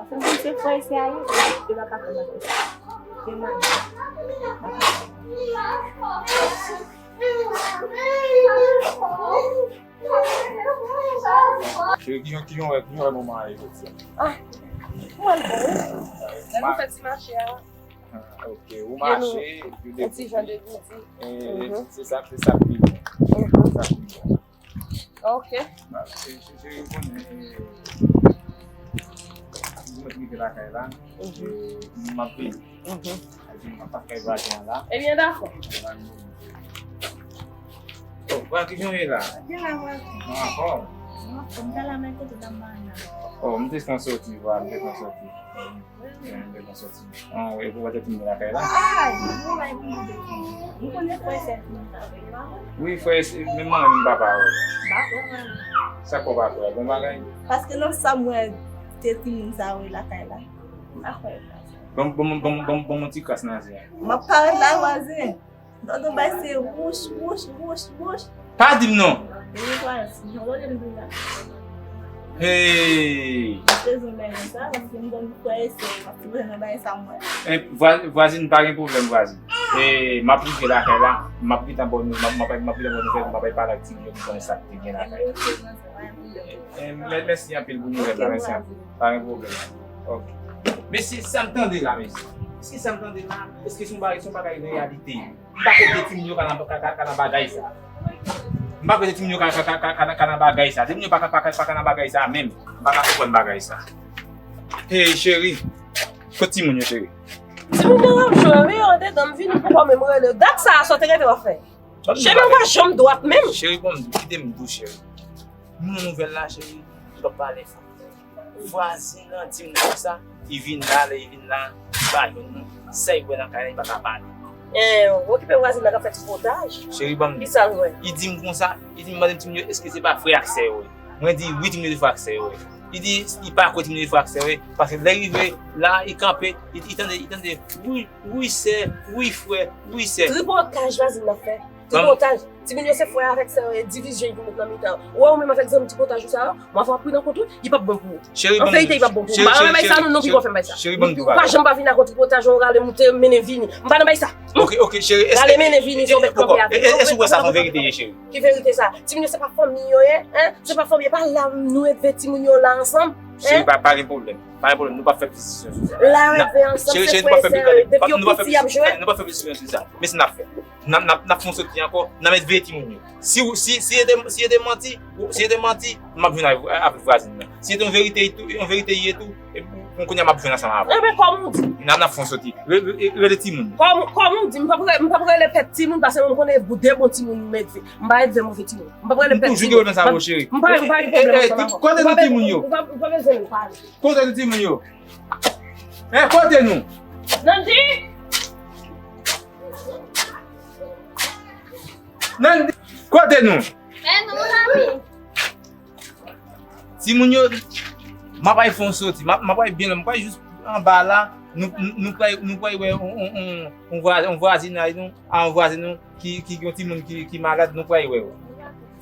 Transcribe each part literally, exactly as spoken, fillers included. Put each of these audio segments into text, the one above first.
Anfen, se frè e sè a yo, yo pa ka fè bagay sa. Se mwen. Cheri, kijan, kijan wè, kijan wè manman a ye jodi a? Ah, mwen bon, wi. Lè nou fè ti mache a. Ah, ok, ou mache, ou degoute. Yon ti jan degoute. E, se sa, se sa k pi bon. Se sa k pi bon. Ok. Ba, se, se, se, ou konnen, e, mwen rive lakay la, e, m ap vini. Epi m ap pase kay vwazen an la. Ebyen, dakò. Oh, vwazen, kijan w ye la? Byen la, vwazen. Ou anfòm? Mwen anfòm, m ta la men kote dam nan la. Oh, m te san soti, vwa, m te san soti. Mwen te san soti. Ah, wi, pou w pa te timoun lakay la? Ay, mwen bay pou mwen te timoun. Ou konnen frè e sè timoun sa vre, pa vre? Wi, frè e sè, men manman m pa pa wè. M pa kwè, mwen. Sa k fè w pa kwè? Bon bagay? Paske nan sa m wè te timoun sa vre lakay la. M pa kwè. Bon, bon, bon, bon, bon, bon, ti kras nan zye a. M ap parèt la, vwazen. Tonton bay se wouch, wouch, wouch, wouch. Pa di m non. Wi, vwazen, jan w wè m di la. Hey! M bezwen bay sa, paske m konn frè e sè, m ap toujou nan bay sa mwen. Eh, vwa-, vwazin, pa gen pwoblèm, vwazin. E, m ap rive lakay la, m ap gentan ba w nou-, m ap, m ap, m ap gentan ba w nouvèl, m ap al pale ak timoun yo pou konnen sa k te gen lakay la. Eh, mè-, mèsi anpil pou nouvèl la, mèsi anpil. Pa gen pwoblèm. Ok. Mesye, sa m tande la, mesye. Èske sa m tande la, èske se yon bagay, se yon bagay reyalite? M pa kwè timoun yo ka nan, ka, ka, ka nan bagay sa. M pa kwè timoun yo ka, ka, ka, ka, ka, ka nan bagay sa. Timoun yo pa ka, pa ka, pa ka nan bagay sa menm. M pa ka konprann bagay sa. Hey, cheri. Kot timoun yo, cheri? Timoun yo ap jwe, wi, yo andedan, m vini poko menm rele. Dat sa a, sa w te gentan w ap fè? Cheri, ou pa janm dwat menm. Cheri, bon, kite m di w, cheri. M nan nouvèl la, cheri. M p ap pale fò. Vwazin nan di m konsa, li vin la, lè li vin la, li pa jwenn nou. Sa li wè nan kay la, li pa ka pale. Eh, okipe vwazin nan k ap fè tripotaj. Cheri, ban m. Kisa l wè? Li di m konsa, li di m, mande m timoun yo, èske se pa frè ak sè yo ye? Mwen di, wi, timoun yo se frè ak sè yo ye. Li di, li pa kwè timoun yo fè ak sè yo, paske lè rive la, li kanpe, li, li tande, li tande, wi, wi sè, wi frè, wi sè. Tripotaj vwazin nan fè. Tripotaj. Timoun yo se frè avèk sè yo, e divizyon yo pou met nan mitan. Ou wè ou menm avèk zanmi tripotaj ou sa yo, mwen fè w ap pridan kont ou, li p ap bon pou ou. An verite, li p ap bon pou ou. M pa renmen bay sa, non, non, pi pa fè m bay sa. Ou pa janm pa vin ak yon tripotaj, yon rale moute, mennen vini. M pa nan bay sa. Ok, ok, cheri. Rale mennen vini, se yon bèt kanpe avèk. Èske ou wè sa se yon verite ye, cheri? Ki verite sa? Timoun yo se pa fanmi yo ye, en? Se pa fanmi, e pa la nou elve timoun yo la ansanm, en? Cheri, pa, pa gen pwoblèm. Pa gen pwoblèm, nou p ap fè ptisisyon sou sa. La yo elve ansanm, se frè e sè yo, depi yo piti y ap jwe. Nou p ap fè ptisisyon sou sa. Men sa n ap fè. N ap, n ap, n ap fè yon soti ankò, n ap met veye timoun yo. Si, si, si se te, si se te manti, si se te manti, m ap vin avèk, avèk vwazin nan. Si se te yon verite, yon verite ye tou, e pou, pou kounye a m ap jwenn ansanm avè w. Enben, kòm ou di. N ap, n ap fè yon soti. Re-, re-, rele timoun. Kòm, kòm ou di, m p ap re-, m p ap rele pèt timoun, paske mwen m konnen de bon timoun m elve. M pa elve move timoun. M p ap rele pèt timoun. M toujou gen pwoblèm sa avè w, cheri. M pa, m pa gen pwoblèm ansanm avè w. Kote nou timoun yo? Ou pa, ou pa bezwen pale. Kote nou timoun yo? Eh, kote nou? Nandy! Nandy, kote nou? Eh, non, mon ami. Timoun yo, m ap al fè yon soti. M ap, m ap al byen lwen. M pral jis anba la. Nou, nou, nou pral, nou pral wè yon, yon, yon, yon vwa-, yon vwazinay nou, a yon vwazen nou ki, ki gen yon timoun ki, ki malad, nou pral wè yo.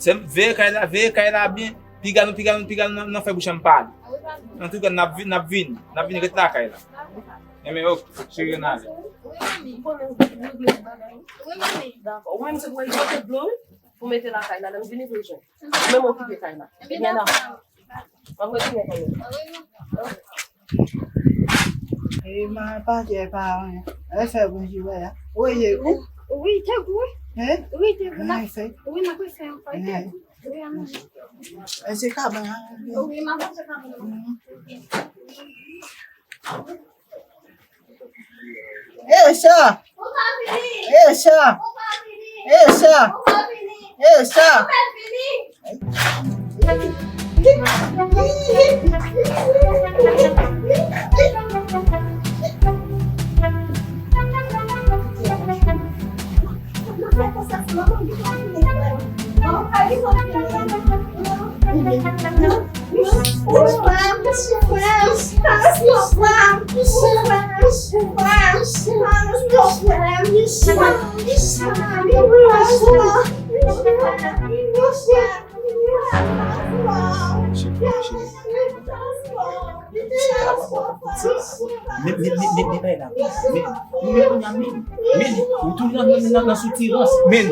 Se, veye kay la, veye kay la byen. Piga nou, piga nou, piga nou, nan, nan fè bouch an m pale. Antouka, n ap vi-, n ap vini, n ap vini ret lakay la. Enben, ok, cheri, ann ale. Wi, manmi. Ou konnen nou regle tout bagay, wi. Wi, manmi. Dakò. Ou menm se pou w pote dlo, wi, pou mete lakay la, lè m vini pou l jwenn. Ou menm okipe kay la. Ebyen, dakò. M ap retounen kanmenm. Wi, manmi. E, manman pa di pa anyen. E fè bon jounen an. Wi, e ou? Wi, te gou. Hein? Wi, te gou. Wi, n ap fè. Wi, n ap fè yon fèy. Te gou. Wi, manmi. E se kabann an. Wi, manman, se kabann an. E sa! E sa! E sa! E sa! Men, men, men, men, men, bay la. Men, men, men, men, ou toujou nan, nan, nan, nan soutirans. Men.